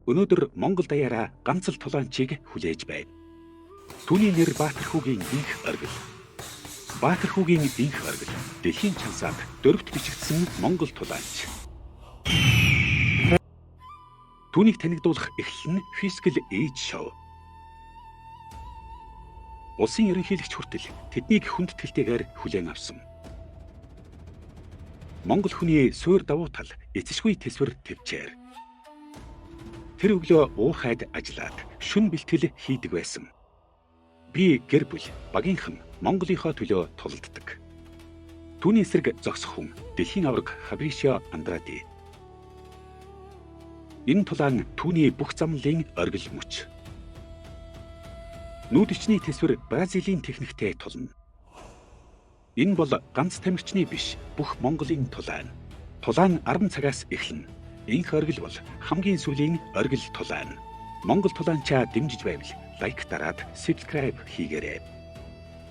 Өнөөдөр Монгол даяараа ганц л тулаанчийг хүлээж байна. Түүний нэр Баатархүүгийн инх оргил. Баатархүүгийн инх оргил дэлхийн чансаад дөрөвт бичигдсэн Монгол тулаанч. Түүнийг танигдуулах эхлэл нь Fiscal Age Show. Улсын ерөнхийлөгч хүртэл тэднийг хүндэтгэлтэйгээр хүлээн авсан. Монгол хүний суур давуу тал эцэшгүй тэсвэр төвчээр. Тэр өглөө уурхайд ажиллаад шүн бэлтгэл хийдэг байсан. Би гэр бүл, багийнхан Монголынхоо төлөө тулалддаг. Түүний эсрэг зогсох хүн дэлхийн аварга Фабрисио Андради. Энэ тулаан түүний бүх замлын оргил мөч. Нүүдэлчний тэсвэр Бразилийн техниктэй тулна. Энэ бол ганц тамирчны биш, бүх Монголын тулаан. Тулаан 10 цагаас эхэлнэ. Инх оргил бол хамгийн сүүлийн оргил тулаан. Монгол тулаанчаа дэмжиж байвал лайк дараад subscribe хийгээрэй.